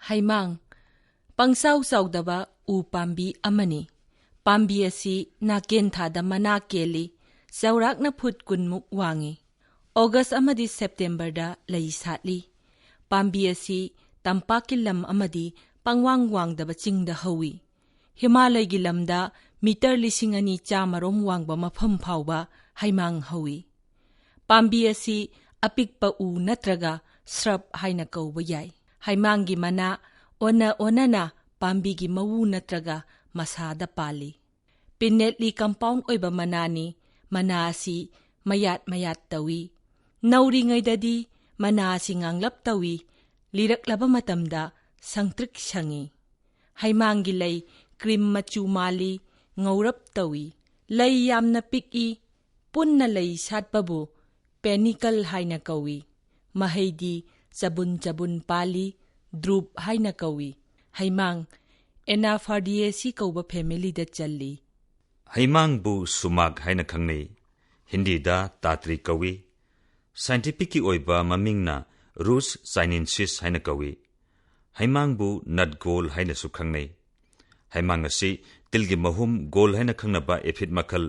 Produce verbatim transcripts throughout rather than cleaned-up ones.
ꯍꯩꯃꯥꯡ, ꯄꯪꯆꯥꯎ ꯆꯥꯎꯗꯕ ꯎ ꯄꯥꯝꯕꯤ ꯑꯃꯅꯤ꯫ ꯄꯥꯝꯕꯤ ꯑꯁꯤ ꯅꯥꯀꯦꯟꯊꯥꯗ ꯃꯅꯥ ꯀꯦꯜꯂꯤ, ꯆꯥꯎꯔꯥꯛꯅ ꯐꯨꯠ ꯀꯨꯟꯃꯨꯛ ꯋꯥꯡꯏ꯫ ꯑꯣꯒꯁ ꯑꯃꯗꯤ ꯁꯦꯞꯇꯦꯝꯕꯔꯗ ꯂꯩ ꯁꯥꯠꯂꯤ꯫ ꯄꯥꯝꯕꯤ ꯑꯁꯤ ꯇꯝꯄꯥꯛꯀꯤ ꯂꯝ ꯑꯃꯗꯤ ꯄꯪꯋꯥꯡ ꯋꯥꯡꯗꯕ ꯆꯤꯡꯗ ꯍꯧꯏ꯫ ꯍꯤꯃꯥꯂꯌꯒꯤ ꯂꯝꯗ ꯃꯤꯇꯔ ꯂꯤꯁꯤꯡ ꯑꯅꯤ ꯆꯥꯃꯔꯣꯝ ꯋꯥꯡꯕ ꯃꯐꯝ ꯐꯥꯎꯕ ꯍꯩꯃꯥꯡ ꯍꯧꯏ꯫ ꯄꯥꯝꯕꯤ ꯑꯁꯤ ꯑꯄꯤꯛꯄ ꯎ ꯅꯠꯇ꯭ꯔꯒ ꯁ꯭ꯔꯕ ꯍꯥꯏꯅ ꯀꯧꯕ ꯌꯥꯏ꯫ ꯍꯩꯃꯥꯡꯒꯤ ꯃꯅꯥ ꯑꯣꯟꯅ ꯑꯣꯟꯅꯅ ꯄꯥꯝꯕꯤꯒꯤ ꯃꯎ ꯅꯠꯇ꯭ꯔꯒ ꯃꯁꯥꯗ ꯄꯥꯜꯂꯤ꯫ ꯄꯤꯅꯦꯠꯂꯤ ꯀꯝꯄꯥꯎꯟ ꯑꯣꯏꯕ ꯃꯅꯥꯅꯤ꯫ ꯃꯅꯥ ꯑꯁꯤ ꯃꯌꯥꯠ ꯃꯌꯥꯠ ꯇꯧꯏ꯫ ꯅꯧꯔꯤꯉꯩꯗꯗꯤ ꯃꯅꯥ ꯑꯁꯤ ꯉꯥꯡꯂꯞ ꯇꯧꯏ, ꯂꯤꯔꯛꯂꯕ ꯃꯇꯝꯗ ꯁꯪꯇ꯭ꯔꯤꯛ ꯁꯪꯏ꯫ ꯍꯩꯃꯥꯡꯒꯤ ꯂꯩ ꯀ꯭ꯔꯤꯝ ꯃꯆꯨ ꯃꯥꯜꯂꯤ, ꯉꯧꯔꯞ ꯇꯧꯏ꯫ ꯂꯩ ꯌꯥꯝꯅ ꯄꯤꯛꯏ꯫ ꯄꯨꯟꯅ ꯂꯩ ꯁꯥꯠꯄꯕꯨ ꯄꯦꯅꯤꯀꯜ ꯍꯥꯏꯅ ꯀꯧꯏ꯫ ꯃꯍꯩꯗꯤ ꯆꯕꯨꯟ ꯆꯕꯨꯟ ꯄꯥꯜꯂꯤ, ꯗ꯭ꯔꯨꯞ ꯍꯥꯏꯅ ꯀꯧꯏ꯫ ꯍꯩꯃꯥꯡ ꯑꯦꯅꯥꯐꯥꯔꯗꯤꯌꯦꯁꯤ ꯀꯧꯕ ꯐꯦꯃꯤꯂꯤꯗ ꯆꯜꯂꯤ꯫ ꯍꯩꯃꯥꯡꯕꯨ ꯁꯨꯃꯥꯛ ꯍꯥꯏꯅ ꯈꯪꯅꯩ꯫ ꯍꯤꯟꯗꯤꯗ ꯇꯥꯇ꯭ꯔꯤ ꯀꯧꯏ꯫ ꯁꯥꯏꯟꯇꯤꯐꯤꯛꯀꯤ ꯑꯣꯏꯕ ꯃꯃꯤꯡꯅ ꯔꯨꯁ ꯆꯥꯏꯅꯤꯟꯁꯤꯁ ꯍꯥꯏꯅ ꯀꯧꯏ꯫ ꯍꯩꯃꯥꯡꯕꯨ ꯅꯠ ꯒꯣꯜ ꯍꯥꯏꯅꯁꯨ ꯈꯪꯅꯩ꯫ ꯍꯩꯃꯥꯡ ꯑꯁꯤ ꯇꯤꯜꯒꯤ ꯃꯍꯨꯝ ꯒꯣꯜ ꯍꯥꯏꯅ ꯈꯪꯅꯕ ꯑꯦꯐꯤꯗ ꯃꯈꯜ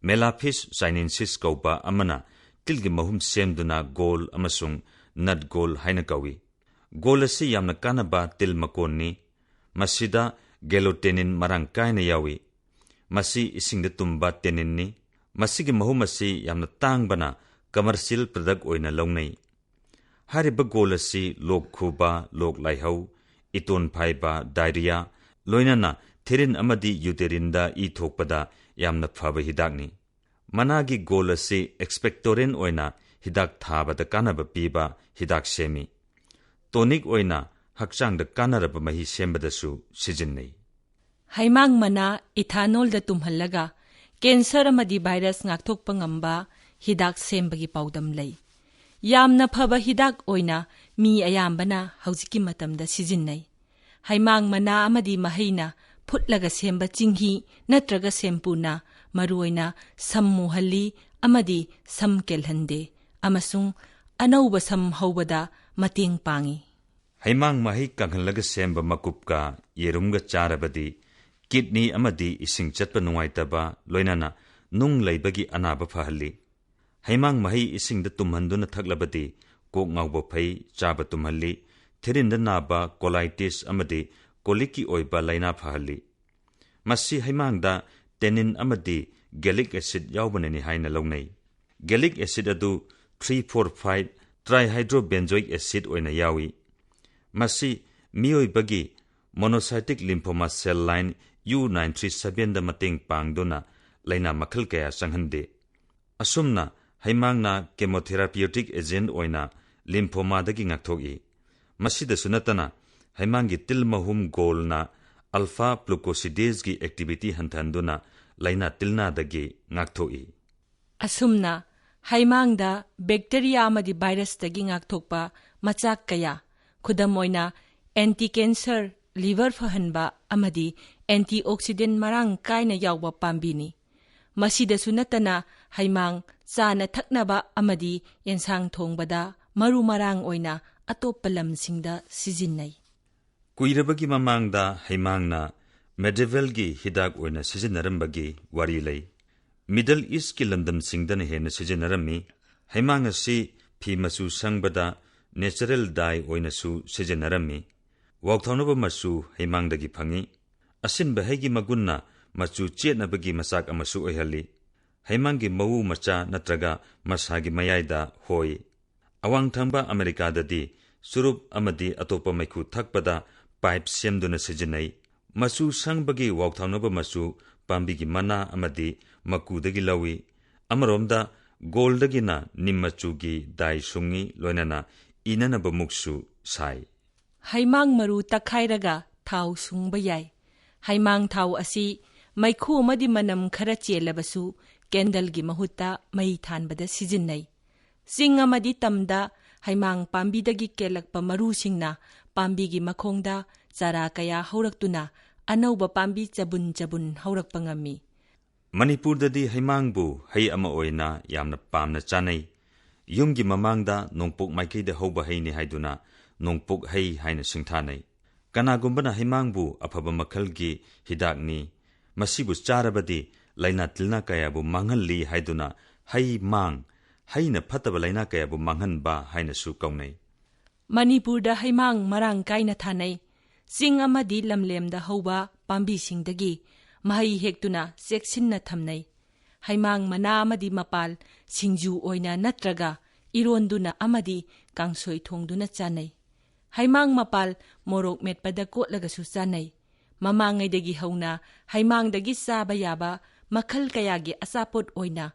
ꯃꯦꯂꯥꯐꯤꯁ ꯆꯥꯏꯅꯤꯟꯁꯤꯁ ꯀꯧꯕ ꯑꯃꯅ ꯇꯤꯜꯒꯤ ꯃꯍꯨꯝ ꯁꯦꯝꯗꯨꯅ ꯒꯣꯜ ꯑꯃꯁꯨꯡ ꯅꯠ ꯒꯣꯜ ꯍꯥꯏꯅ ꯀꯧꯏ꯫ ꯒꯣꯜ ꯑꯁꯤ ꯌꯥꯝꯅ ꯀꯥꯟꯅꯕ ꯇꯤꯜ ꯃꯀꯣꯟꯅꯤ꯫ ꯃꯁꯤꯗ ꯒꯦꯂꯣꯇꯦꯅꯤꯟ ꯃꯔꯥꯡ ꯀꯥꯏꯅ ꯌꯥꯎꯏ꯫ ꯃꯁꯤ ꯏꯁꯤꯡꯗ ꯇꯨꯝꯕ ꯇꯦꯅꯤꯟꯅꯤ꯫ ꯃꯁꯤꯒꯤ ꯃꯍꯨꯝ ꯑꯁꯤ ꯌꯥꯝꯅ ꯇꯥꯡꯕꯅ ꯀꯃꯔꯁꯤꯌꯦꯜ ꯄ꯭ꯔꯗꯛ ꯑꯣꯏꯅ ꯂꯧꯅꯩ꯫ ꯍꯥꯏꯔꯤꯕ ꯒꯣꯜ ꯑꯁꯤ ꯂꯣꯛ ꯈꯨꯕ, ꯂꯣꯛ ꯂꯥꯏꯍꯧ, ꯏꯇꯣꯟ ꯐꯥꯏꯕ, ꯗꯥꯏꯔꯤꯌꯥ, ꯂꯣꯏꯅꯅ ꯊꯤꯔꯤꯟ ꯑꯃꯗꯤ ꯌꯨꯇꯦꯔꯤꯟꯗ ꯏ ꯊꯣꯛꯄꯗ ꯌꯥꯝꯅ ꯐꯕ ꯍꯤꯗꯥꯛꯅꯤ꯫ ꯃꯅꯥꯒꯤ ꯒꯣꯜ ꯑꯁꯤ ꯑꯦꯛꯁꯄꯦꯛꯇꯣꯔꯦꯟ ꯑꯣꯏꯅ ꯍꯤꯗꯥꯛ ꯊꯥꯕꯗ ꯀꯥꯟꯅꯕ ꯄꯤꯕ ꯍꯤꯗꯥꯛ ꯁꯦꯝꯃꯤ꯫ ꯇꯣꯅꯤꯛ ꯑꯣꯏꯅ ꯍꯛꯆꯥꯡꯗ ꯀꯥꯟꯅꯔꯕ ꯃꯍꯤ ꯁꯦꯝꯕꯗꯁꯨ ꯁꯤꯖꯤꯟꯅꯩ꯫ ꯍꯩꯃꯥꯡ ꯃꯅꯥ ꯏꯊꯥꯅꯣꯜꯗ ꯇꯨꯝꯍꯜꯂꯒ ꯀꯦꯟꯁꯔ ꯑꯃꯗꯤ ꯚꯥꯏꯔꯁ ꯉꯥꯛꯊꯣꯛꯄ ꯉꯝꯕ ꯍꯤꯗꯥꯛ ꯁꯦꯝꯕꯒꯤ ꯄꯥꯎꯗꯝ ꯂꯩ꯫ ꯌꯥꯝꯅ ꯐꯕ ꯍꯤꯗꯥꯛ ꯑꯣꯏꯅ ꯃꯤ ꯑꯌꯥꯝꯕꯅ ꯍꯧꯖꯤꯛꯀꯤ ꯃꯇꯝꯗ ꯁꯤꯖꯤꯟꯅꯩ꯫ ꯍꯩꯃꯥꯡ ꯃꯅꯥ ꯑꯃꯗꯤ ꯃꯍꯩꯅ ꯐꯨꯠꯂꯒ ꯁꯦꯝꯕ ꯆꯤꯡꯍꯤ ꯅꯠꯇ꯭ꯔꯒ ꯁꯦꯝꯄꯨꯅ ꯃꯔꯨꯑꯣꯏꯅ ꯁꯝ ꯃꯨꯍꯜꯂꯤ ꯑꯃꯗꯤ ꯁꯝ ꯀꯦꯜꯍꯟꯗꯦ ꯑꯃꯁꯨꯡ ꯑꯅꯧꯕ ꯁꯝ ꯍꯧꯕꯗ ꯃꯇꯦꯡ ꯄꯥꯡꯏ꯫ ꯍꯩꯃꯥꯡ ꯃꯍꯩ ꯀꯪꯍꯜꯂꯒ ꯁꯦꯝꯕ ꯃꯀꯨꯞꯀ ꯌꯦꯔꯨꯝꯒ ꯆꯥꯔꯕꯗꯤ ꯀꯤꯗꯅꯤ ꯑꯃꯗꯤ ꯏꯁꯤꯡ ꯆꯠꯄ ꯅꯨꯡꯉꯥꯏꯇꯕ, ꯂꯣꯏꯅꯅ ꯅꯨꯡ ꯂꯩꯕꯒꯤ ꯑꯅꯥꯕ ꯐꯍꯜꯂꯤ꯫ ꯍꯩꯃꯥꯡ ꯃꯍꯩ ꯏꯁꯤꯡꯗ ꯇꯨꯝꯍꯟꯗꯨꯅ ꯊꯛꯂꯕꯗꯤ ꯀꯣꯛ ꯉꯥꯎꯕ ꯐꯩ, ꯆꯥꯕ ꯇꯨꯝꯍꯜꯂꯤ, ꯊꯤꯔꯤꯟꯗ ꯅꯥꯕ, ꯀꯣꯂꯥꯏꯇꯤꯁ ꯑꯃꯗꯤ ꯀꯣꯂꯤꯛꯀꯤ ꯑꯣꯏꯕ ꯂꯥꯏꯅꯥ ꯐꯍꯜꯂꯤ꯫ ꯃꯁꯤ ꯍꯩꯃꯥꯡꯗ ꯇꯦꯅꯤꯟ ꯑꯃꯗꯤ ꯒꯦꯂꯤꯛ ꯑꯦꯁꯤꯗ ꯌꯥꯎꯕꯅꯅꯤ ꯍꯥꯏꯅ ꯂꯧꯅꯩ꯫ ꯒꯦꯂꯤꯛ ꯑꯦꯁꯤꯗ ꯑꯗꯨ three four five trihydrobenzoic acid ꯑꯣꯏꯅ ꯌꯥꯎꯏ꯫ ꯃꯁꯤ ꯃꯤꯑꯣꯏꯕꯒꯤ monocytic lymphoma cell line U nine three seven ꯗ ꯃꯇꯦꯡ ꯄꯥꯡꯗꯨꯅ ꯂꯥꯏꯅꯥ ꯃꯈꯜ ꯀꯌꯥ ꯆꯪꯍꯟꯗꯦ꯫ ꯑꯁꯨꯝꯅ ꯍꯩꯃꯥꯡꯅ chemotherapeutic agent ꯑꯣꯏꯅ ꯂꯤꯝꯐꯣꯃꯥꯗꯒꯤ ꯉꯥꯛꯊꯣꯛꯏ꯫ ꯃꯁꯤꯗꯁꯨ ꯅꯠꯇꯅ, ꯍꯩꯃꯥꯡꯒꯤ ꯇꯤꯜ ꯃꯍꯨꯝ ꯒꯣꯜꯅ alpha glucosidase ꯒꯤ activity ꯍꯟꯊꯍꯟꯗꯨꯅ ꯂꯥꯏꯅꯥ ꯇꯤꯜꯅꯥꯗꯒꯤ ꯉꯥꯛꯊꯣꯛꯏ꯫ ꯑꯁꯨꯝꯅ, ꯍꯩꯃꯥꯡꯗ bacteria ꯑꯃꯗꯤ virus ꯇꯒꯤ ꯉꯥꯛꯊꯣꯛꯄ ꯃꯆꯥꯛ ꯀꯌꯥ, ꯈꯨꯗꯝ ꯑꯣꯏꯅ, anti cancer, liver ꯐꯍꯟꯕ ꯑꯃꯗꯤ antioxidant ꯃꯔꯥꯡ ꯀꯥꯏꯅ ꯌꯥꯎꯕ ꯄꯥꯝꯕꯤꯅꯤ꯫ ꯃꯁꯤꯗꯁꯨ ꯅꯠꯇꯅ, ꯍꯩꯃꯥꯡ ꯆꯥꯅ ꯊꯛꯅꯕ ꯑꯃꯗꯤ ꯑꯦꯟꯁꯥꯡ ꯊꯣꯡꯕꯗ ꯃꯔꯨ ꯃꯔꯥꯡ ꯑꯣꯏꯅ ꯑꯇꯣꯞꯄ ꯂꯝꯁꯤꯡꯗ ꯁꯤꯖꯤꯟꯅꯩ꯫ ꯀꯨꯏꯔꯕꯒꯤ ꯃꯃꯥꯡꯗ ꯍꯩꯃꯥꯡꯅ medieval ꯒꯤ ꯍꯤꯗꯥꯛ ꯑꯣꯏꯅ ꯁꯤꯖꯤꯟꯅꯔꯝꯕꯒꯤ ꯋꯥꯔꯤ ꯂꯩ꯫ Middle East ꯀꯤ ꯂꯝꯗꯝꯁꯤꯡꯗꯅ ꯍꯦꯟꯅ ꯁꯤꯖꯤꯟꯅꯔꯝꯃꯤ꯫ ꯍꯩꯃꯥꯡ ꯑꯁꯤ ꯐꯤ ꯃꯆꯨ ꯁꯪꯕꯗ natural dye ꯑꯣꯏꯅꯁꯨ ꯁꯤꯖꯤꯟꯅꯔꯝꯃꯤ꯫ ꯋꯥꯎꯊꯥꯎꯅꯕ ꯃꯆꯨ ꯍꯩꯃꯥꯡꯗꯒꯤ ꯐꯪꯏ꯫ ꯑꯁꯤꯟꯕ ꯍꯩꯒꯤ ꯃꯒꯨꯟꯅ ꯃꯆꯨ ꯆꯦꯠꯅꯕꯒꯤ ꯃꯆꯥꯛ ꯑꯃꯁꯨ ꯑꯣꯏꯍꯜꯂꯤ꯫ ꯍꯩꯃꯥꯡꯒꯤ ꯃꯎ ꯃꯆꯥ ꯅꯠꯇ꯭ꯔꯒ ꯃꯁꯥꯒꯤ ꯃꯌꯥꯏꯗ ꯍꯣꯏ꯫ ꯑꯋꯥꯡ ꯊꯪꯕ ꯑꯃꯦꯔꯤꯀꯥꯗꯗꯤ ꯆꯨꯔꯨꯞ ꯑꯃꯗꯤ ꯑꯇꯣꯞꯄ ꯃꯩꯈꯨ ꯊꯛꯄꯗ pipe ꯁꯦꯝꯗꯨꯅ ꯁꯤꯖꯤꯟꯅꯩ꯫ ꯃꯆꯨ ꯁꯪꯕꯒꯤ ꯋꯥꯎꯊꯥꯎꯅꯕ ꯃꯆꯨ ꯄꯥꯝꯕꯤꯒꯤ ꯃꯅꯥ ꯑꯃꯗꯤ ꯃꯀꯨꯗꯒꯤ ꯂꯧꯏ꯫ ꯑꯃꯔꯣꯝꯗ, ꯒꯣꯜꯗꯒꯤꯅ ꯅꯤꯝ ꯃꯆꯨꯒꯤ dye ꯁꯨꯡꯏ, ꯂꯣꯏꯅꯅ ꯏꯅꯅꯕ ꯃꯨꯛꯁꯨ ꯁꯥꯏ꯫ ꯍꯩꯃꯥꯡ ꯃꯔꯨ ꯇꯛꯈꯥꯏꯔꯒ ꯊꯥꯎ ꯁꯨꯡꯕ ꯌꯥꯏ꯫ ꯍꯩꯃꯥꯡ ꯊꯥꯎ ꯑꯁꯤ ꯃꯩꯈꯨ ꯑꯃꯗꯤ ꯃꯅꯝ ꯈꯔ ꯆꯦꯜꯂꯕꯁꯨ candle ꯒꯤ ꯃꯍꯨꯠꯇ ꯃꯩ ꯊꯥꯟꯕꯗ ꯁꯤꯖꯤꯟꯅꯩ꯫ ꯆꯤꯡ ꯑꯃꯗꯤ ꯇꯝꯗ ꯍꯩꯃꯥꯡ ꯄꯥꯝꯕꯤꯗꯒꯤ ꯀꯦꯜꯂꯛꯄ ꯃꯔꯨꯁꯤꯡꯅ ꯄꯥꯝꯕꯤꯒꯤ ꯃꯈꯣꯡꯗ ꯆꯥꯔꯥ ꯀꯌꯥ ꯍꯧꯔꯛꯇꯨꯅ ꯑꯅꯧꯕ ꯄꯥꯝꯕꯤ ꯆꯕꯨꯟ ꯆꯕꯨꯟ ꯍꯧꯔꯛꯄ ꯉꯝꯃꯤ꯫ ꯃꯅꯤꯄꯨꯔꯗꯗꯤ ꯍꯩꯃꯥꯡꯕꯨ ꯍꯩ ꯑꯃ ꯑꯣꯏꯅ ꯌꯥꯝꯅ ꯄꯥꯝꯅ ꯆꯥꯅꯩ꯫ ꯌꯨꯝꯒꯤ ꯃꯃꯥꯡꯗ ꯅꯣꯡꯄꯣꯛ ꯃꯥꯏꯀꯩꯗ ꯍꯧꯕ ꯍꯩꯅꯤ ꯍꯥꯏꯗꯨꯅ ꯅꯣꯡꯄꯣꯛ ꯍꯩ ꯍꯥꯏꯅ ꯁꯤꯡꯊꯥꯅꯩ꯫ ꯀꯅꯥꯒꯨꯝꯕꯅ ꯍꯩꯃꯥꯡꯕꯨ ꯑꯐꯕ ꯃꯈꯜꯒꯤ ꯍꯤꯗꯥꯛꯅꯤ, ꯃꯁꯤꯕꯨ ꯆꯥꯔꯕꯗꯤ ꯂꯥꯏꯅꯥ ꯇꯤꯟꯅꯥ ꯀꯌꯥꯕꯨ ꯃꯥꯡꯍꯜꯂꯤ ꯍꯥꯏꯗꯨꯅ ꯍꯩ ꯃꯥꯡ, ꯍꯩꯅ ꯐꯠꯇꯕ ꯂꯥꯏꯅꯥ ꯀꯌꯥꯕꯨ ꯃꯥꯡꯍꯟꯕ ꯍꯥꯏꯅꯁꯨ ꯀꯧꯅꯩ꯫ ꯃꯅꯤꯄꯨꯔꯗ ꯍꯩꯃꯥꯡ ꯃꯔꯥꯡ ꯀꯥꯏꯅ ꯊꯥꯅꯩ꯫ ꯆꯤꯡ ꯑꯃꯗꯤ ꯂꯝꯂꯦꯝꯗ ꯍꯧꯕ ꯄꯥꯝꯕꯤꯁꯤꯡꯗꯒꯤ ꯃꯍꯩ ꯍꯦꯛꯇꯨꯅ ꯆꯦꯛꯁꯤꯟꯅ ꯊꯝꯅꯩ꯫ ꯍꯩꯃꯥꯡ ꯃꯅꯥ ꯑꯃꯗꯤ ꯃꯄꯥꯜ ꯁꯤꯡꯖꯨ ꯑꯣꯏꯅ ꯅꯠꯇ꯭ꯔꯒ ꯏꯔꯣꯟꯗꯨꯅ ꯑꯃꯗꯤ ꯀꯥꯡꯁꯣꯏ ꯊꯣꯡꯗꯨꯅ ꯆꯥꯅꯩ꯫ ꯍꯩꯃꯥꯡ ꯃꯄꯥꯜ ꯃꯣꯔꯣꯛ ꯃꯦꯠꯄꯗ ꯀꯣꯠꯂꯒꯁꯨ ꯆꯥꯅꯩ꯫ ꯃꯃꯥꯡꯉꯩꯗꯒꯤ ꯍꯧꯅ ꯍꯩꯃꯥꯡꯗꯒꯤ ꯆꯥꯕ ꯌꯥꯕ ꯃꯈꯜ ꯀꯌꯥꯒꯤ ꯑꯆꯥꯄꯣꯠ ꯑꯣꯏꯅ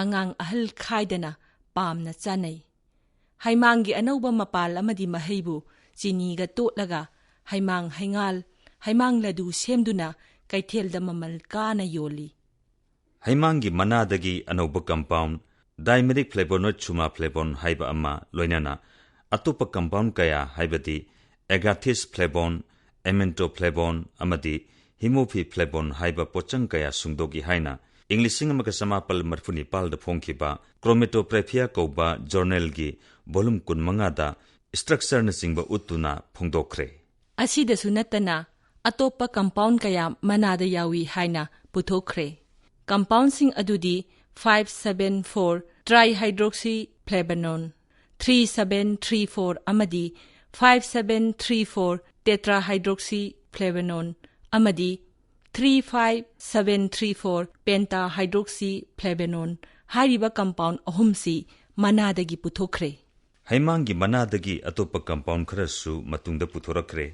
ꯑꯉꯥꯡ ꯑꯍꯜ ꯈꯥꯏꯗꯅ ꯄꯥꯝꯅ ꯆꯥꯅꯩ꯫ ꯍꯩꯃꯥꯡꯒꯤ ꯑꯅꯧꯕ ꯃꯄꯥꯜ ꯑꯃꯗꯤ ꯃꯍꯩꯕꯨ ꯆꯤꯅꯤꯒ ꯇꯣꯠꯂꯒ ꯍꯩꯃꯥꯡ ꯍꯩꯉꯥꯜ, ꯍꯩꯃꯥꯡ ꯂꯗꯨ ꯁꯦꯝꯗꯨꯅ ꯀꯩꯊꯦꯜꯗ ꯃꯃꯜ ꯀꯥꯅ ꯌꯣꯜꯂꯤ꯫ ꯍꯩꯃꯥꯡꯒꯤ ꯃꯅꯥꯗꯒꯤ ꯑꯅꯧꯕ compound dimeric flavonoid sumafalavone ꯍꯥꯏꯕ ꯑꯃ, ꯂꯣꯏꯅꯅ ꯑꯇꯣꯞꯄ compound ꯀꯌꯥ, ꯍꯥꯏꯕꯗꯤ agathis flavone, amantoflavone ꯑꯃꯗꯤ hemophiflavone ꯍꯥꯏꯕ ꯄꯣꯠꯆꯪ ꯀꯌꯥ ꯁꯨꯡꯗꯣꯛꯏ ꯍꯥꯏꯅ ꯏꯪ ꯂꯤꯁꯤꯡ ꯑꯃꯒ ꯆꯃꯥꯄꯜ ꯃꯔꯤꯐꯨ ꯅꯤꯄꯥꯜꯗ ꯐꯣꯡꯈꯤꯕ Chromatographia ꯀꯧꯕ journalꯒꯤ volume ꯀꯨꯟꯃꯉꯥꯗ structureꯅꯆꯤꯡꯕ ꯎꯠꯇꯨꯅ ꯐꯣꯡꯗꯣꯛꯈ꯭ꯔꯦ꯫ ꯑꯁꯤꯗꯁꯨ ꯅꯠꯇꯅ ꯑꯇꯣꯞꯄ compound ꯀꯌꯥ ꯃꯅꯥꯗ ꯌꯥꯎꯏ ꯍꯥꯏꯅ ꯄꯨꯊꯣꯛꯈ꯭ꯔꯦ꯫ Compoundꯁꯤꯡ ꯑꯗꯨꯗꯤ five seven four trihydroxyflavanone, three seven three four ꯑꯃꯗꯤ five seven three four tetrahydroxyflavanone ꯑꯃꯗꯤ three five seven three four pentahydroxyflavanone ꯍꯥꯏꯔꯤꯕ compound ꯑꯍꯨꯝꯁꯤ ꯃꯅꯥꯗꯒꯤ ꯄꯨꯊꯣꯛꯈ꯭ꯔꯦ꯫ ꯍꯩꯃꯥꯡꯒꯤ ꯃꯅꯥꯗꯒꯤ ꯑꯇꯣꯞꯄ compound ꯈꯔꯁꯨ ꯃꯇꯨꯡꯗ ꯄꯨꯊꯣꯔꯛꯈ꯭ꯔꯦ꯫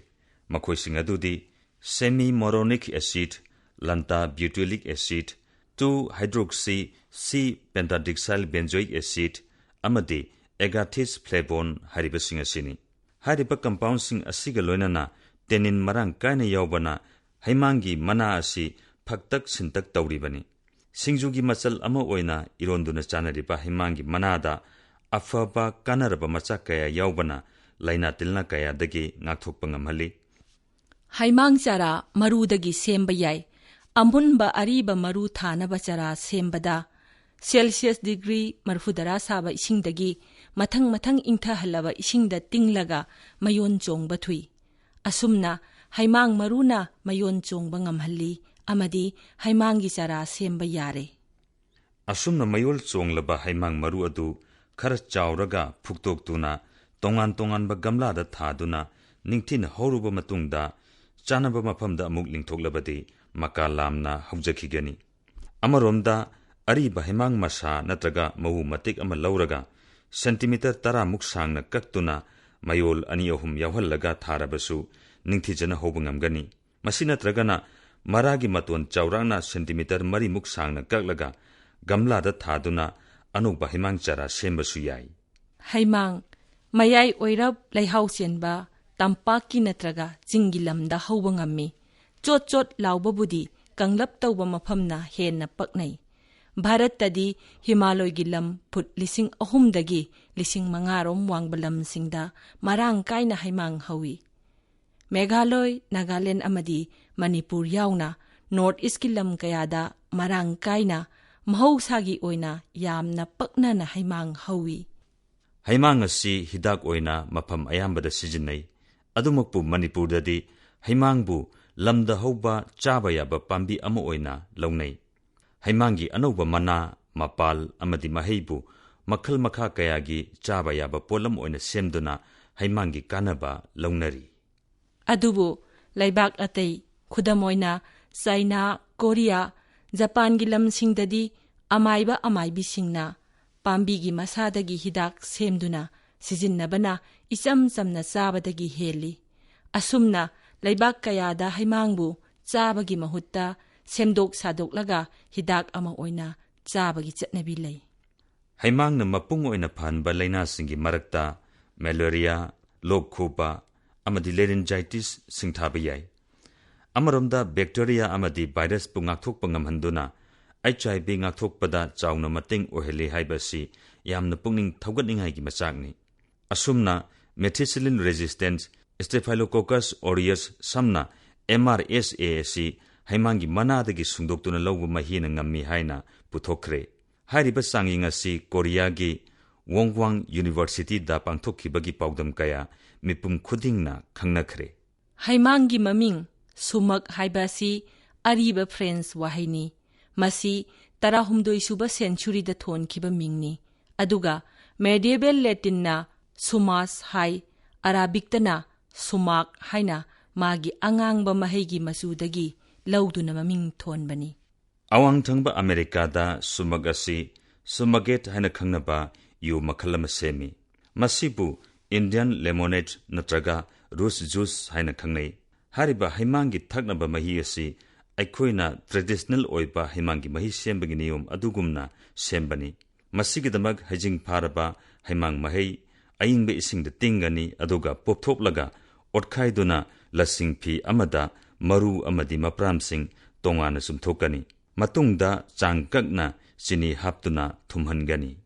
ꯃꯈꯣꯏꯁꯤꯡ ꯑꯗꯨꯗꯤ semimoronic acid, lanta butyric acid, two hydroxy C pentadixyl benzoic acid ꯑꯃꯗꯤ agathis flavone ꯍꯥꯏꯔꯤꯕꯁꯤꯡ ꯑꯁꯤꯅꯤ꯫ ꯍꯥꯏꯔꯤꯕ compoundꯁꯤꯡ ꯑꯁꯤꯒ ꯂꯣꯏꯅꯅ tannin ꯃꯔꯥꯡ ꯀꯥꯏꯅ ꯌꯥꯎꯕꯅ ꯍꯩꯃꯥꯡꯒꯤ ꯃꯅꯥ ꯑꯁꯤ ꯐꯛꯇꯛ ꯁꯤꯟꯇꯛ ꯇꯧꯔꯤꯕꯅꯤ꯫ ꯁꯤꯡꯖꯨꯒꯤ ꯃꯆꯜ ꯑꯃ ꯑꯣꯏꯅ ꯏꯔꯣꯟꯗꯨꯅ ꯆꯥꯅꯔꯤꯕ ꯍꯩꯃꯥꯡꯒꯤ ꯃꯅꯥꯗ ꯑꯐꯕ ꯀꯥꯟꯅꯔꯕ ꯃꯆꯥꯛ ꯀꯌꯥ ꯌꯥꯎꯕꯅ ꯂꯥꯏꯅꯥ ꯇꯤꯟꯅꯥ ꯀꯌꯥꯗꯒꯤ ꯉꯥꯛꯊꯣꯛꯄ ꯉꯝꯍꯜꯂꯤ꯫ ꯍꯩꯃꯥꯡ ꯆꯥꯔꯥ ꯃꯔꯨꯗꯒꯤ ꯁꯦꯝꯕ ꯌꯥꯏ꯫ ꯑꯃꯨꯟꯕ ꯑꯔꯤꯕ ꯃꯔꯨ ꯊꯥꯅꯕ ꯆꯥꯔꯥ ꯁꯦꯝꯕꯗ ꯁꯦꯜꯁꯤꯌꯁ ꯗꯤꯒ꯭ꯔꯤ ꯃꯔꯤꯐꯨꯇꯔꯥ ꯁꯥꯕ ꯏꯁꯤꯡꯗꯒꯤ ꯃꯊꯪ ꯃꯊꯪ ꯏꯪꯊꯍꯜꯂꯕ ꯏꯁꯤꯡꯗ ꯇꯤꯡꯂꯒ ꯃꯌꯣꯟ ꯆꯣꯡꯕ ꯊꯨꯏ꯫ ꯑꯁꯨꯝꯅ ꯍꯩꯃꯥꯡ ꯃꯔꯨꯅ ꯃꯌꯣꯟ ꯆꯣꯡꯕ ꯉꯝꯍꯜꯂꯤ ꯑꯃꯗꯤ ꯍꯩꯃꯥꯡꯒꯤ ꯆꯥꯔꯥ ꯁꯦꯝꯕ ꯌꯥꯔꯦ꯫ ꯑꯁꯨꯝꯅ ꯃꯌꯣꯜ ꯆꯣꯡꯂꯕ ꯍꯩꯃꯥꯡ ꯃꯔꯨ ꯑꯗꯨ ꯈꯔ ꯆꯥꯎꯔꯒ ꯐꯨꯛꯇꯣꯛꯇꯨꯅ ꯇꯣꯉꯥꯟ ꯇꯣꯉꯥꯟꯕ ꯒꯝꯂꯥꯗ ꯊꯥꯗꯨꯅ ꯅꯤꯡꯊꯤꯅ ꯍꯧꯔꯕ ꯃꯇꯨꯡꯗ ꯆꯥꯅꯕ ꯃꯐꯝꯗ ꯑꯃꯨꯛ ꯂꯤꯡꯊꯣꯛꯂꯕꯗꯤ ꯃꯀꯥ ꯂꯥꯝꯅ ꯍꯧꯖꯈꯤꯒꯅꯤ꯫ ꯑꯃꯔꯣꯝꯗ ꯑꯔꯤꯕ ꯍꯩꯃꯥꯡ ꯃꯁꯥ ꯅꯠꯇ꯭ꯔꯒ ꯃꯎ ꯃꯇꯦꯛ ꯑꯃ ꯂꯧꯔꯒ ꯁꯦꯟꯇꯤꯃꯤꯇꯔ ꯇꯔꯥꯃꯨꯛ ꯁꯥꯡꯅ ꯀꯛꯇꯨꯅ ꯃꯌꯣꯜ ꯑꯅꯤ ꯑꯍꯨꯝ ꯌꯥꯎꯍꯜꯂꯒ ꯊꯥꯔꯕꯁꯨ ꯅꯤꯡꯊꯤꯖꯅ ꯍꯧꯕ ꯉꯝꯒꯅꯤ꯫ ꯃꯁꯤ ꯅꯠꯇ꯭ꯔꯒꯅ ꯃꯔꯥꯒꯤ ꯃꯇꯣꯟ ꯆꯥꯎꯔꯥꯛꯅ ꯁꯦꯟꯇꯤꯃꯤꯇꯔ ꯃꯔꯤꯃꯨꯛ ꯁꯥꯡꯅ ꯀꯛꯂꯒ ꯒꯝꯂꯥꯗ ꯊꯥꯗꯨꯅ ꯑꯅꯧꯕ ꯍꯩꯃꯥꯡ ꯆꯥꯔꯥ ꯁꯦꯝꯕꯁꯨ ꯌꯥꯏ꯫ ꯍꯩꯃꯥꯡ ꯃꯌꯥꯏ ꯑꯣꯏꯔꯞ ꯂꯩꯍꯥꯎ ꯆꯦꯟꯕ ꯇꯝꯄꯥꯛꯀꯤ ꯅꯠꯇ꯭ꯔꯒ ꯆꯤꯡꯒꯤ ꯂꯝꯗ ꯍꯧꯕ ꯉꯝꯃꯤ꯫ ꯆꯣꯠ ꯆꯣꯠ ꯂꯥꯎꯕꯕꯨꯗꯤ ꯀꯪꯂꯞ ꯇꯧꯕ ꯃꯐꯝꯅ ꯍꯦꯟꯅ ꯄꯛꯅꯩ꯫ ꯚꯥꯔꯠꯇꯗꯤ ꯍꯤꯃꯥꯂꯣꯏꯒꯤ ꯂꯝ ꯐꯨꯠ ꯂꯤꯁꯤꯡ ꯑꯍꯨꯝꯗꯒꯤ ꯂꯤꯁꯤꯡ ꯃꯉꯥ ꯔꯣꯝ ꯋꯥꯡꯕ ꯂꯝꯁꯤꯡꯗ ꯃꯔꯥꯡ ꯀꯥꯏꯅ ꯍꯩꯃꯥꯡ ꯍꯧꯏ꯫ ꯃꯦꯘꯥꯂꯣꯏ, ꯅꯥꯒꯥꯂꯦꯟ ꯑꯃꯗꯤ ꯃꯅꯤꯄꯨꯔ ꯌꯥꯎꯅ ꯅꯣꯔꯠ ꯏꯁ꯭ꯠꯀꯤ ꯂꯝ ꯀꯌꯥꯗ ꯃꯔꯥꯡ ꯀꯥꯏꯅ ꯃꯍꯧꯁꯥꯒꯤ ꯑꯣꯏꯅ ꯌꯥꯝꯅ ꯄꯛꯅꯅ ꯍꯩꯃꯥꯡ ꯍꯧꯏ꯫ ꯍꯩꯃꯥꯡ ꯑꯁꯤ ꯍꯤꯗꯥꯛ ꯑꯣꯏꯅ ꯃꯐꯝ ꯑꯌꯥꯝꯕꯗ ꯁꯤꯖꯤꯟꯅꯩ꯫ ꯑꯗꯨꯃꯛꯄꯨ ꯃꯅꯤꯄꯨꯔꯗꯗꯤ ꯍꯩꯃꯥꯡꯕꯨ ꯂꯝꯗ ꯍꯧꯕ ꯆꯥꯕ ꯌꯥꯕ ꯄꯥꯝꯕꯤ ꯑꯃ ꯑꯣꯏꯅ ꯂꯧꯅꯩ꯫ ꯍꯩꯃꯥꯡꯒꯤ ꯑꯅꯧꯕ ꯃꯅꯥ, ꯃꯄꯥꯜ ꯑꯃꯗꯤ ꯃꯍꯩꯕꯨ ꯃꯈꯜ ꯃꯈꯥ ꯀꯌꯥꯒꯤ ꯆꯥꯕ ꯌꯥꯕ ꯄꯣꯠꯂꯝ ꯑꯣꯏꯅ ꯁꯦꯝꯗꯨꯅ ꯍꯩꯃꯥꯡꯒꯤ ꯀꯥꯟꯅꯕ ꯂꯧꯅꯔꯤ꯫ ꯑꯗꯨꯕꯨ ꯂꯩꯕꯥꯛ ꯑꯇꯩ, ꯈꯨꯗꯝ ꯑꯣꯏꯅ ꯆꯥꯏꯅꯥ, ꯀꯣꯔꯤꯌꯥ, ꯖꯄꯥꯟꯒꯤ ꯂꯝꯁꯤꯡꯗꯗꯤ ꯑꯃꯥꯏꯕ ꯑꯃꯥꯏꯕꯤꯁꯤꯡꯅ ꯄꯥꯝꯕꯤꯒꯤ ꯃꯁꯥꯗꯒꯤ ꯍꯤꯗꯥꯛ ꯁꯦꯝꯗꯨꯅ ꯁꯤꯖꯤꯟꯅꯕꯅ ꯏꯆꯝ ꯆꯝꯅ ꯆꯥꯕꯗꯒꯤ ꯍꯦꯜꯂꯤ꯫ ꯑꯁꯨꯝꯅ ꯂꯩꯕꯥꯛ ꯀꯌꯥꯗ ꯍꯩꯃꯥꯡꯕꯨ ꯆꯥꯕꯒꯤ ꯃꯍꯨꯠꯇ ꯁꯦꯝꯗꯣꯛ ꯁꯥꯗꯣꯛꯂꯒ ꯍꯤꯗꯥꯛ ꯑꯃ ꯑꯣꯏꯅ ꯆꯥꯕꯒꯤ ꯆꯠꯅꯕꯤ ꯂꯩ꯫ ꯍꯩꯃꯥꯡꯅ ꯃꯄꯨꯡ ꯑꯣꯏꯅ ꯐꯍꯟꯕ ꯂꯥꯏꯅꯥꯁꯤꯡꯒꯤ ꯃꯔꯛꯇ ꯃꯦꯂꯦꯔꯤꯌꯥ, ꯂꯣꯛ ꯈꯨꯕ ꯑꯃꯗꯤ ꯂꯦꯔꯤꯟꯖꯥꯏꯇꯤꯁ ꯁꯤꯡꯊꯥꯕ ꯌꯥꯏ꯫ ꯑꯃꯔꯣꯝꯗ ꯕꯦꯛꯇꯦꯔꯤꯌꯥ ꯑꯃꯗꯤ ꯚꯥꯏꯔꯁꯄꯨ ꯉꯥꯛꯊꯣꯛꯄ ꯉꯝꯍꯟꯗꯨꯅ ꯑꯩꯆ ꯑꯥꯏ ꯚꯤ ꯉꯥꯛꯊꯣꯛꯄꯗ ꯆꯥꯎꯅ ꯃꯇꯦꯡ ꯑꯣꯏꯍꯜꯂꯤ ꯍꯥꯏꯕ ꯑꯁꯤ ꯌꯥꯝꯅ ꯄꯨꯛꯅꯤꯡ ꯊꯧꯒꯠꯅꯤꯡꯉꯥꯏꯒꯤ ꯃꯆꯥꯛꯅꯤ꯫ ꯑꯁꯨꯝꯅ methicillin resistant Staphylococcus aureus ꯁꯝꯅ ꯑꯦꯝ ꯑꯥꯔ ꯑꯦꯁ ꯑꯦ ꯑꯁꯤ ꯍꯩꯃꯥꯡꯒꯤ ꯃꯅꯥꯗꯒꯤ ꯁꯨꯡꯗꯣꯛꯇꯨꯅ ꯂꯧꯕ ꯃꯍꯤꯅ ꯉꯝꯃꯤ ꯍꯥꯏꯅ ꯄꯨꯊꯣꯛꯈ꯭ꯔꯦ꯫ ꯍꯥꯏꯔꯤꯕ ꯆꯥꯡꯌꯦꯡ ꯑꯁꯤ ꯀꯣꯔꯤꯌꯥꯒꯤ ꯋꯣꯡꯋꯥꯡ ꯌꯨꯅꯤꯚꯔꯁꯤꯇꯤꯗ ꯄꯥꯡꯊꯣꯛꯈꯤꯕꯒꯤ ꯄꯥꯎꯗꯝ ꯀꯌꯥ ꯃꯤꯄꯨꯝ ꯈꯨꯗꯤꯡꯅ ꯈꯪꯅꯈ꯭ꯔꯦ꯫ ꯍꯩꯃꯥꯡꯒꯤ ꯃꯃꯤꯡ ꯁꯨꯃꯛ ꯍꯥꯏꯕ ꯑꯁꯤ ꯑꯔꯤꯕ ꯐ꯭ꯔꯦꯟꯁ ꯋꯥꯍꯩꯅꯤ꯫ ꯃꯁꯤ ꯇꯔꯥꯍꯨꯝꯗꯣꯏ ꯁꯨꯕ ꯁꯦꯟꯆꯨꯔꯤꯗ ꯊꯣꯟꯈꯤꯕ ꯃꯤꯡꯅꯤ꯫ ꯑꯗꯨꯒ ꯃꯦꯗꯤꯑꯦꯕꯦꯜ ꯂꯦꯇꯤꯟꯅ ꯁꯨꯃꯥꯁ ꯍꯥꯏ, ꯑꯔꯥꯕꯤꯛꯇꯅ ꯁꯨꯃꯥꯛ ꯍꯥꯏꯅ ꯃꯥꯒꯤ ꯑꯉꯥꯡꯕ ꯃꯍꯩꯒꯤ ꯃꯆꯨꯗꯒꯤ ꯂꯧꯗꯨꯅ ꯃꯃꯤꯡ ꯊꯣꯟꯕꯅꯤ꯫ ꯑꯋꯥꯡ ꯊꯪꯕ ꯑꯃꯦꯔꯤꯀꯥꯗ ꯁꯨꯃꯛ ꯑꯁꯤ ꯁꯨꯃꯒꯦꯠ ꯍꯥꯏꯅ ꯈꯪꯅꯕ ꯌꯨ ꯃꯈꯜ ꯑꯃ ꯁꯦꯝꯃꯤ꯫ ꯃꯁꯤꯕꯨ ꯏꯟꯗꯤꯌꯟ ꯂꯦꯃꯣꯅꯦꯠ ꯅꯠꯇ꯭ꯔꯒ ꯔꯨꯁ ꯖꯨꯁ ꯍꯥꯏꯅ ꯈꯪꯅꯩ꯫ ꯍꯥꯏꯔꯤꯕ ꯍꯩꯃꯥꯡꯒꯤ ꯊꯛꯅꯕ ꯃꯍꯤ ꯑꯁꯤ ꯑꯩꯈꯣꯏꯅ ꯇ꯭ꯔꯦꯗꯤꯁꯅꯦꯜ ꯑꯣꯏꯕ ꯍꯩꯃꯥꯡꯒꯤ ꯃꯍꯤ ꯁꯦꯝꯕꯒꯤ ꯅꯤꯌꯣꯝ ꯑꯗꯨꯒꯨꯝꯅ ꯁꯦꯝꯕꯅꯤ꯫ ꯃꯁꯤꯒꯤꯗꯃꯛ ꯍꯩꯖꯤꯡ ꯐꯥꯔꯕ ꯍꯩꯃꯥꯡ ꯃꯍꯩ ꯑꯏꯪꯕ ꯏꯁꯤꯡꯗ ꯇꯤꯡꯒꯅꯤ, ꯑꯗꯨꯒ ꯄꯣꯞꯊꯣꯛꯂꯒ ꯑꯣꯠꯈꯥꯏꯗꯨꯅ ꯂꯁꯤꯡ ꯐꯤ ꯑꯃꯗ ꯃꯔꯨ ꯑꯃꯗꯤ ꯃꯄ꯭ꯔꯥꯝꯁꯤꯡ ꯇꯣꯉꯥꯟꯅ ꯆꯨꯝꯊꯣꯛꯀꯅꯤ꯫ ꯃꯇꯨꯡꯗ ꯆꯥꯡ ꯀꯛꯅ ꯆꯤꯅꯤ ꯍꯥꯞꯇꯨꯅ ꯊꯨꯝꯍꯟꯒꯅꯤ꯫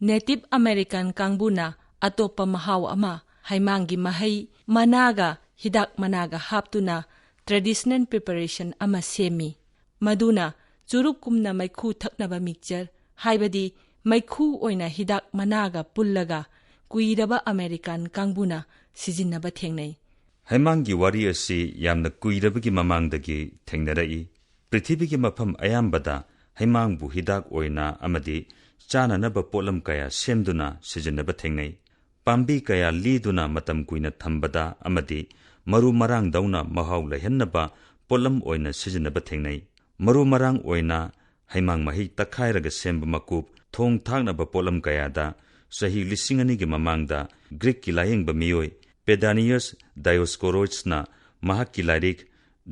ꯅꯦꯇꯤꯚ ꯑꯃꯦꯔꯤꯀꯥꯟ ꯀꯥꯡꯕꯨꯅ ꯑꯇꯣꯞꯄ ꯃꯍꯥꯎ ꯑꯃ, ꯍꯩꯃꯥꯡꯒꯤ ꯃꯍꯩ, ꯃꯅꯥꯒ ꯍꯤꯗꯥꯛ ꯃꯅꯥꯒ ꯍꯥꯞꯇꯨꯅ ꯇ꯭ꯔꯦꯗꯤꯁꯅꯦꯜ ꯄ꯭ꯔꯤꯄꯦꯔꯦꯁꯟ ꯑꯃ ꯁꯦꯝꯃꯤ, ꯃꯗꯨꯅ ꯆꯨꯔꯨꯞꯀꯨꯝꯅ ꯃꯩꯈꯨ ꯊꯛꯅꯕ ꯃꯤꯛꯆꯔ, ꯍꯥꯏꯕꯗꯤ ꯃꯩꯈꯨ ꯑꯣꯏꯅ ꯍꯤꯗꯥꯛ ꯃꯅꯥꯒ ꯄꯨꯜꯂꯒ ꯀꯨꯏꯔꯕ ꯑꯃꯦꯔꯤꯀꯥꯟ ꯀꯥꯡꯕꯨꯅ ꯁꯤꯖꯤꯟꯅꯕ ꯊꯦꯡꯅꯩ꯫ ꯍꯩꯃꯥꯡꯒꯤ ꯋꯥꯔꯤ ꯑꯁꯤ ꯌꯥꯝꯅ ꯀꯨꯏꯔꯕꯒꯤ ꯃꯃꯥꯡꯗꯒꯤ ꯊꯦꯡꯅꯔꯛꯏ꯫ ꯄ꯭ꯔꯤꯊꯤꯕꯤꯒꯤ ꯃꯐꯝ ꯑꯌꯥꯝꯕꯗ ꯍꯩꯃꯥꯡꯕꯨ ꯍꯤꯗꯥꯛ ꯑꯣꯏꯅ ꯑꯃꯗꯤ ꯆꯥꯅꯅꯕ ꯄꯣꯠꯂꯝ ꯀꯌꯥ ꯁꯦꯝꯗꯨꯅ ꯁꯤꯖꯤꯟꯅꯕ ꯊꯦꯡꯅꯩ꯫ ꯄꯥꯝꯕꯤ ꯀꯌꯥ ꯂꯤꯗꯨꯅ ꯃꯇꯝ ꯀꯨꯏꯅ ꯊꯝꯕꯗ ꯑꯃꯗꯤ ꯃꯔꯨ ꯃꯔꯥꯡꯗꯧꯅ ꯃꯍꯥꯎ ꯂꯩꯍꯟꯅꯕ ꯄꯣꯠꯂꯝ ꯑꯣꯏꯅ ꯁꯤꯖꯤꯟꯅꯕ ꯊꯦꯡꯅꯩ꯫ ꯃꯔꯨ ꯃꯔꯥꯡ ꯑꯣꯏꯅ ꯍꯩꯃꯥꯡ ꯃꯍꯤ ꯇꯛꯈꯥꯏꯔꯒ ꯁꯦꯝꯕ ꯃꯀꯨꯞ, ꯊꯣꯡ ꯊꯥꯛꯅꯕ ꯄꯣꯠꯂꯝ ꯀꯌꯥꯗ ꯆꯍꯤ ꯂꯤꯁꯤꯡ ꯑꯅꯤꯒꯤ ꯃꯃꯥꯡꯗ ꯒ꯭ꯔꯤꯛꯀꯤ ꯂꯥꯌꯦꯡꯕ ꯃꯤꯑꯣꯏ ꯄꯦꯗꯥꯅꯤꯌꯁ ꯗꯥꯏꯑꯣꯁ꯭ꯀꯣꯔꯣꯏꯗꯁꯅ ꯃꯍꯥꯛꯀꯤ ꯂꯥꯏꯔꯤꯛ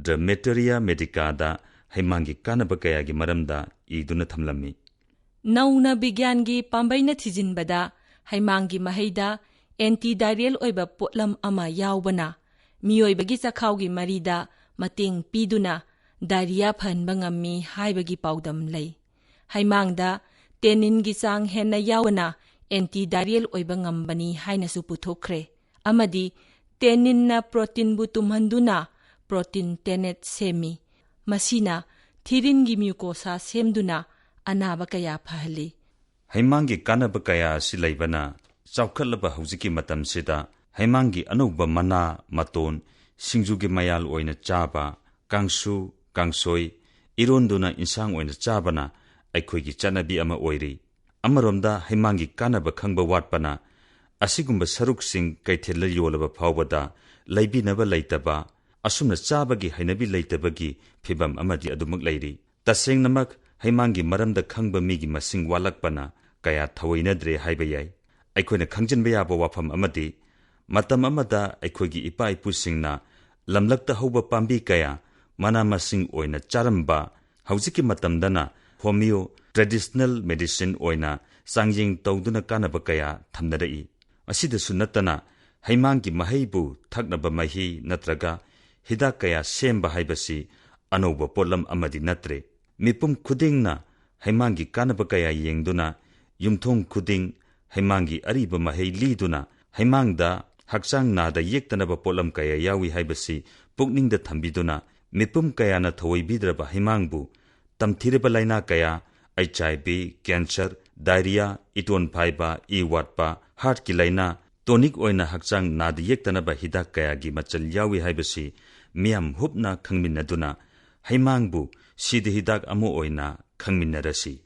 The Materia Medicaꯗ ꯍꯩꯃꯥꯡꯒꯤ ꯀꯥꯟꯅꯕ ꯀꯌꯥꯒꯤ ꯃꯔꯝꯗ ꯏꯗꯨꯅ ꯊꯝꯂꯝꯃꯤ꯫ ꯅꯧꯅ ꯕꯤꯒ꯭ꯌꯥꯟꯒꯤ ꯄꯥꯝꯕꯩꯅ ꯊꯤꯖꯤꯟꯕꯗ, ꯍꯩꯃꯥꯡꯒꯤ ꯃꯍꯩꯗ ꯑꯦꯟꯇꯤ ꯗꯥꯏꯔꯤꯌꯦꯜ ꯑꯣꯏꯕ ꯄꯣꯠꯂꯝ ꯑꯃ ꯌꯥꯎꯕꯅ ꯃꯤꯑꯣꯏꯕꯒꯤ ꯆꯈꯥꯎꯒꯤ ꯃꯔꯤꯗ ꯃꯇꯦꯡ ꯄꯤꯗꯨꯅ ꯗꯥꯏꯔꯤꯌꯥ ꯐꯍꯟꯕ ꯉꯝꯃꯤ ꯍꯥꯏꯕꯒꯤ ꯄꯥꯎꯗꯝ ꯂꯩ꯫ ꯍꯩꯃꯥꯡꯗ ꯇꯦꯅꯤꯟꯒꯤ ꯆꯥꯡ ꯍꯦꯟꯅ ꯌꯥꯎꯕꯅ ꯑꯦꯟꯇꯤ ꯗꯥꯏꯔꯤꯌꯦꯜ ꯑꯣꯏꯕ ꯉꯝꯕꯅꯤ ꯍꯥꯏꯅꯁꯨ ꯄꯨꯊꯣꯛꯈ꯭ꯔꯦ꯫ ꯑꯃꯗꯤ ꯇꯦꯅꯤꯟꯅ ꯄ꯭ꯔꯣꯇꯤꯟꯕꯨ ꯇꯨꯝꯍꯟꯗꯨꯅ ꯄ꯭ꯔꯣꯇꯤꯟ ꯇꯦꯅꯦꯠ ꯁꯦꯝꯃꯤ꯫ ꯃꯁꯤꯅ ꯊꯤꯔꯤꯟꯒꯤ ꯃ꯭ꯌꯨꯀꯣꯁꯥ ꯁꯦꯝꯗꯨꯅ ꯑꯅꯥꯕ ꯀꯌꯥ ꯐꯍꯜꯂꯤ꯫ ꯍꯩꯃꯥꯡꯒꯤ ꯀꯥꯟꯅꯕ ꯀꯌꯥ ꯑꯁꯤ ꯂꯩꯕꯅ, ꯆꯥꯎꯈꯠꯂꯕ ꯍꯧꯖꯤꯛꯀꯤ ꯃꯇꯝꯁꯤꯗ ꯍꯩꯃꯥꯡꯒꯤ ꯑꯅꯧꯕ ꯃꯅꯥ, ꯃꯇꯣꯟ, ꯁꯤꯡꯖꯨꯒꯤ ꯃꯌꯥꯜ ꯑꯣꯏꯅ ꯆꯥꯕ, ꯀꯥꯡꯁꯨ, ꯀꯥꯡꯁꯣꯏ, ꯏꯔꯣꯟꯗꯨꯅ ꯏꯟꯁꯥꯡ ꯑꯣꯏꯅ ꯆꯥꯕꯅ ꯑꯩꯈꯣꯏꯒꯤ ꯆꯠꯅꯕꯤ ꯑꯃ ꯑꯣꯏꯔꯤ꯫ ꯑꯃꯔꯣꯝꯗ ꯍꯩꯃꯥꯡꯒꯤ ꯀꯥꯟꯅꯕ ꯈꯪꯕ ꯋꯥꯠꯄꯅ ꯑꯁꯤꯒꯨꯝꯕ ꯁꯔꯨꯛꯁꯤꯡ ꯀꯩꯊꯦꯜꯗ ꯌꯣꯜꯂꯕ ꯐꯥꯎꯕꯗ ꯂꯩꯕꯤꯅꯕ ꯂꯩꯇꯕ, ꯑꯁꯨꯝꯅ ꯆꯥꯕꯒꯤ ꯍꯩꯅꯕꯤ ꯂꯩꯇꯕꯒꯤ ꯐꯤꯚꯝ ꯑꯃꯗꯤ ꯑꯗꯨꯃꯛ ꯂꯩꯔꯤ꯫ ꯇꯁꯦꯡꯅꯃꯛ ꯍꯩꯃꯥꯡꯒꯤ ꯃꯔꯝꯗ ꯈꯪꯕ ꯃꯤꯒꯤ ꯃꯁꯤꯡ ꯋꯥꯠꯂꯛꯄꯅ ꯀꯌꯥ ꯊꯧꯑꯣꯏꯅꯗ꯭ꯔꯦ ꯍꯥꯏꯕ ꯌꯥꯏ꯫ ꯑꯩꯈꯣꯏꯅ ꯈꯪꯖꯤꯟꯕ ꯌꯥꯕ ꯋꯥꯐꯝ ꯑꯃꯗꯤ, ꯃꯇꯝ ꯑꯃꯗ ꯑꯩꯈꯣꯏꯒꯤ ꯏꯄꯥ ꯏꯄꯨꯁꯤꯡꯅ ꯂꯝꯂꯛꯇ ꯍꯧꯕ ꯄꯥꯝꯕꯤ ꯀꯌꯥ ꯃꯅꯥ ꯃꯁꯤꯡ ꯑꯣꯏꯅ ꯆꯥꯔꯝꯕ, ꯍꯧꯖꯤꯛꯀꯤ ꯃꯇꯝꯗꯅ ꯍꯣꯃꯤꯌꯣ, ꯇ꯭ꯔꯦꯗꯤꯁꯅꯦꯜ ꯃꯦꯗꯤꯁꯤꯟ ꯑꯣꯏꯅ ꯆꯥꯡꯌꯦꯡ ꯇꯧꯗꯨꯅ ꯀꯥꯟꯅꯕ ꯀꯌꯥ ꯊꯝꯅꯔꯛꯏ꯫ ꯑꯁꯤꯗꯁꯨ ꯅꯠꯇꯅ, ꯍꯩꯃꯥꯡꯒꯤ ꯃꯍꯩꯕꯨ ꯊꯛꯅꯕ ꯃꯍꯤ ꯅꯠꯇ꯭ꯔꯒ ꯍꯤꯗꯥꯛ ꯀꯌꯥ ꯁꯦꯝꯕ ꯍꯥꯏꯕꯁꯤ ꯑꯅꯧꯕ ꯄꯣꯠꯂꯝ ꯑꯃꯗꯤ ꯅꯠꯇ꯭ꯔꯦ꯫ ꯃꯤꯄꯨꯝ ꯈꯨꯗꯤꯡꯅ ꯍꯩꯃꯥꯡꯒꯤ ꯀꯥꯟꯅꯕ ꯀꯌꯥ ꯌꯦꯡꯗꯨꯅ, ꯌꯨꯝꯊꯣꯡ ꯈꯨꯗꯤꯡ ꯍꯩꯃꯥꯡꯒꯤ ꯑꯔꯤꯕ ꯃꯍꯩ ꯂꯤꯗꯨꯅ, ꯍꯩꯃꯥꯡꯗ ꯍꯛꯆꯥꯡ ꯅꯥꯗ ꯌꯦꯛꯇꯅꯕ ꯄꯣꯠꯂꯝ ꯀꯌꯥ ꯌꯥꯎꯏ ꯍꯥꯏꯕꯁꯤ ꯄꯨꯛꯅꯤꯡꯗ ꯊꯝꯕꯤꯗꯨꯅ, ꯃꯤꯄꯨꯝ ꯀꯌꯥꯅ ꯊꯧꯑꯣꯏꯕꯤꯗ꯭ꯔꯕ ꯍꯩꯃꯥꯡꯕꯨ ꯇꯝꯊꯤꯔꯕ ꯂꯥꯏꯅꯥ ꯀꯌꯥ, ꯑꯩꯆ ꯑꯥꯏ V, cancer, diarrhoea, ꯏꯇꯣꯟ five, E ꯋꯥꯠꯄ, ꯍꯥꯔꯠꯀꯤ ꯂꯥꯏꯅꯥ, ꯇꯣꯅꯤꯛ ꯑꯣꯏꯅ ꯍꯛꯆꯥꯡ ꯅꯥꯗ ꯌꯦꯛꯇꯅꯕ ꯍꯤꯗꯥꯛ ꯀꯌꯥꯒꯤ ꯃꯆꯜ ꯌꯥꯎꯏ ꯍꯥꯏꯕꯁꯤ ꯃꯤꯌꯥꯝ ꯍꯨꯞꯅ ꯈꯪꯃꯤꯟꯅꯗꯨꯅ, ꯍꯩꯃꯥꯡꯕꯨ ꯁꯤꯗ ꯍꯤꯗꯥꯛ ꯑꯃ ꯑꯣꯏꯅ ꯈꯪꯃꯤꯟꯅꯔꯁꯤ꯫